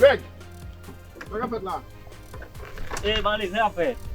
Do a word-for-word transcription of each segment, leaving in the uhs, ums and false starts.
Greg! Sa k ap fèt la? E, Malik, sa y ap fèt?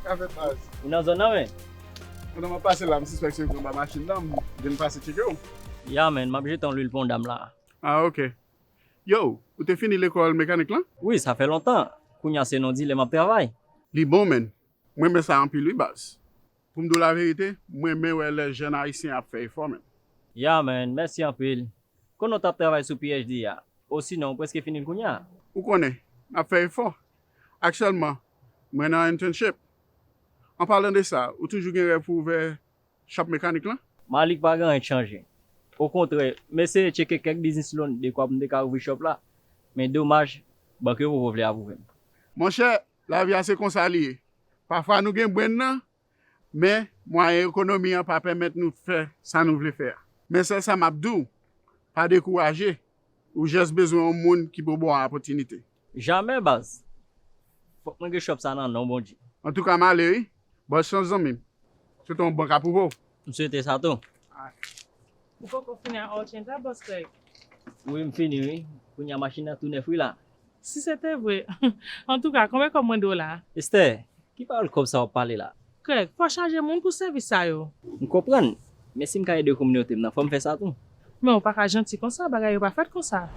Sa k ap fèt, baz? Ou nan zòn nan, men? Pandan m ap pase la, m sispèk se yo ki anba machin nan, m vin pase tcheke w. Ya, men, m ap jete yon lwil pou yon dam la. Ah, ok. Yo, ou te fini lekòl mekanik lan? Wi, sa fè lontan. Kounye a se nan yon dilè m ap travay. Li bon, men. Mwen renmen sa anpil, wi, baz. Pou m di w laverite, mwen renmen wè lè jèn ayisyen ap fè efò, men. Ya, men, mèsi anpil. Konnen w t ap travay sou P H D a, osinon ou prèske fini l kounye a? Ou konnen, n ap fè efò. Aktyèlman, mwen nan internship. An palan de sa, ou toujou gen rèv pou ouvè shop mekanik lan? Malik, pa gen anyen k chanje. Okontrè, m eseye tcheke kèk business loan dekwa pou m te ka ouvri shop la, men domaj, bank yo poko vle apwouve m. Monchè, lavi a se konsa li ye. Pafwa nou gen brenn nan, men mwayen ekonomi an pa pèmèt nou fè sa nou vle fè a. Men sèl sa m ap di w, pa dekouraje, ou jis bezwen yon moun ki pou ba w opòtinite. Jamè, baz. Fòk mwen gen shop sa nan non Bondye. Antouka, m ale wi. Bòn chans, zanmi m. Swete yon bon ka pou ou. M swete sa tou. Ou poko fini ak oil change la, bòs Craig? Wi, m fini wi. Kounye a machin nan tou nèf wi la. Si se te vre. Antouka, konbyen kòb mwen dwe w la? Esther, ki pawòl kòb sa w ap pale la? Craig, fò chaje moun pou sèvis sa yo. M konprann, men si m ka ede kominote m nan, fò m fè sa tou. Men ou pa ka janti konsa, bagay yo pa fèt konsa.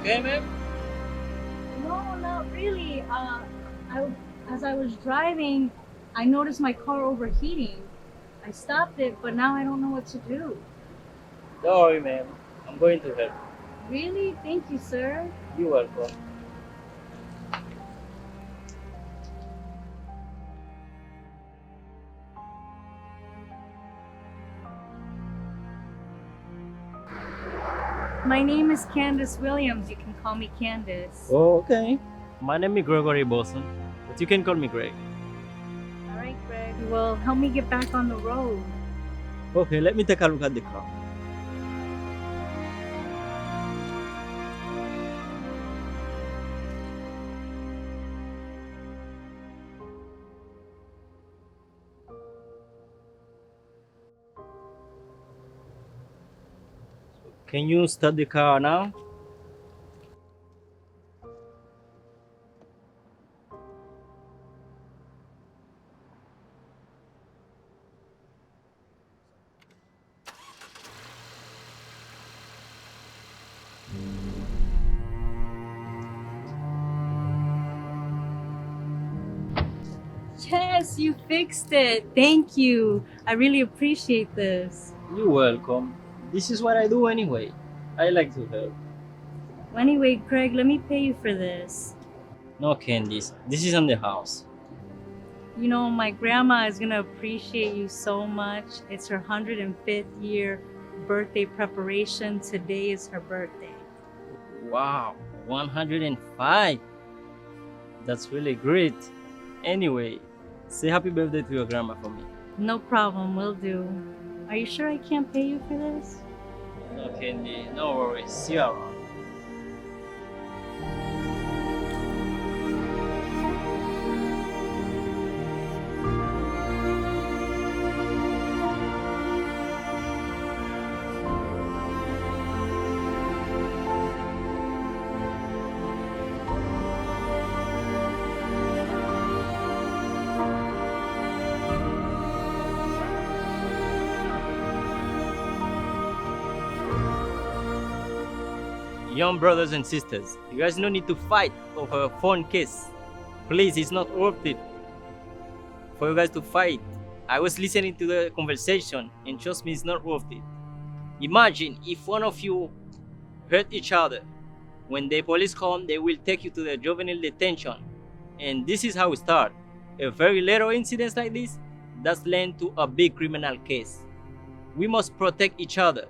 You okay, man? No, not really. Uh, I, as I was driving, I noticed my car overheating. I stopped it, but now I don't know what to do. Don't worry, man. I'm going to help. Really? Thank you, sir. You're welcome. My name is Candace Williams. You can call me Candace. Oh, okay. My name is Gregory Bolson, but you can call me Greg. All right, Greg. Well, help me get back on the road. Okay, let me take a look at the car. Can you start the car now? Yes, you fixed it. Thank you. I really appreciate this. You're welcome. This is what I do anyway. I like to help. Anyway, Greg, let me pay you for this. No, Candice, this is on the house. You know, my grandma is going to appreciate you so much. It's her hundred and fifth year birthday preparation. Today is her birthday. Wow, one hundred and five. That's really great. Anyway, say happy birthday to your grandma for me. No problem, will do. Are you sure I can't pay you for this? No, Candy, no worries. See you around. Young brothers and sisters, you guys no need to fight over a phone case. Please, it's not worth it for you guys to fight. I was listening to the conversation, and trust me, it's not worth it. Imagine if one of you hurt each other. When the police come, they will take you to the juvenile detention. And this is how it start. A very little incidents like this, that's lead to a big criminal case. We must protect each other.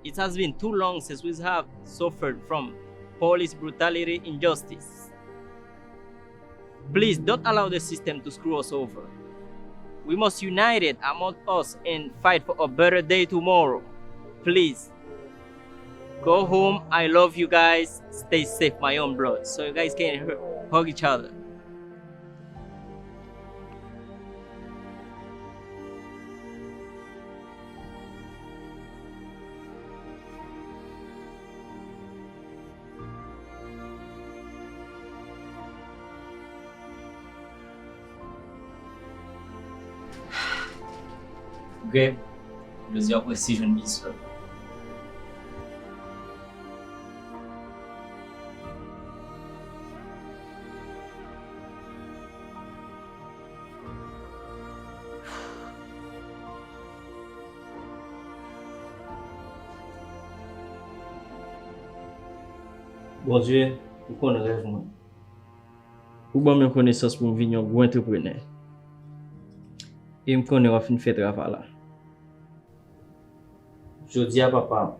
It has been too long since we have suffered from police brutality, injustice. Please don't allow the system to screw us over. We must unite it among us and fight for a better day tomorrow. Please. Go home. I love you guys. Stay safe, my own blood. So you guys can hu- hug each other. Greg, jodi a w prese jwenn biznis la. Bondye, ou konn rèv mwen. Ou ban m yon konesans pou m vin yon gwo antreprenè. E m konnen w ap fin fè travay la. Jodi a, Papa,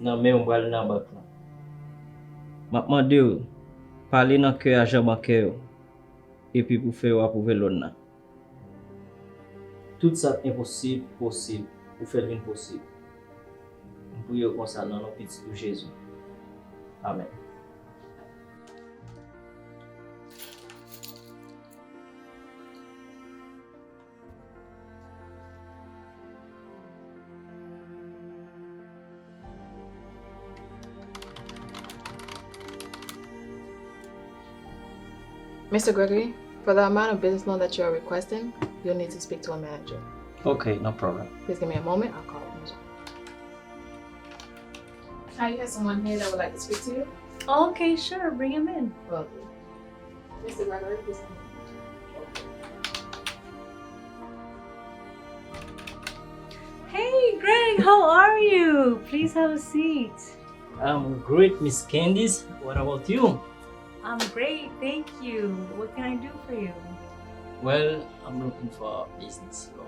nan men w m pral nan bank lan. M ap mande w, pale nan kè ajan bankè yo, epi pou fè yo apwouve lòn nan. Tout sa k enposib posib, ou fè l vin posib. M priye w konsa nan non Pitit ou Jezi. Amèn. Mister Gregory, for the amount of business loan that you are requesting, you'll need to speak to a manager. Okay, no problem. Please give me a moment, I'll call him. Hi, you have someone here that would like to speak to you? Okay, sure, bring him in. Well, Mister Gregory, please come in. Hey, Greg, how are you? Please have a seat. I'm great, Miss Candice. What about you? I'm great, thank you. What can I do for you? Well, I'm looking for a business loan.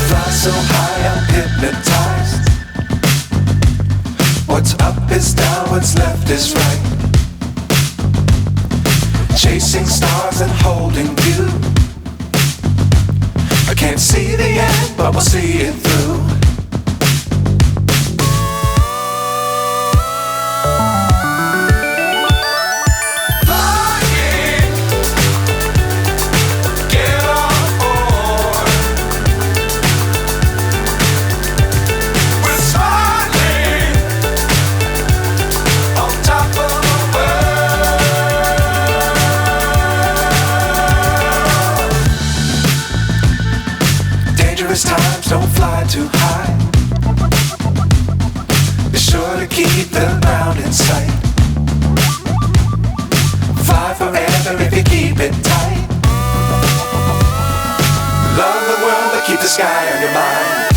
Fly so high, I'm hypnotized. What's up is down, what's left is right. Chasing stars and holding you. I can't see the end, but we'll see it through. Flying, get on board. We're smiling on top of the world. Dangerous times, don't fly too high. Be sure to keep the ground in sight. Fly forever if you keep it tight. Love the world, but keep the sky on your mind.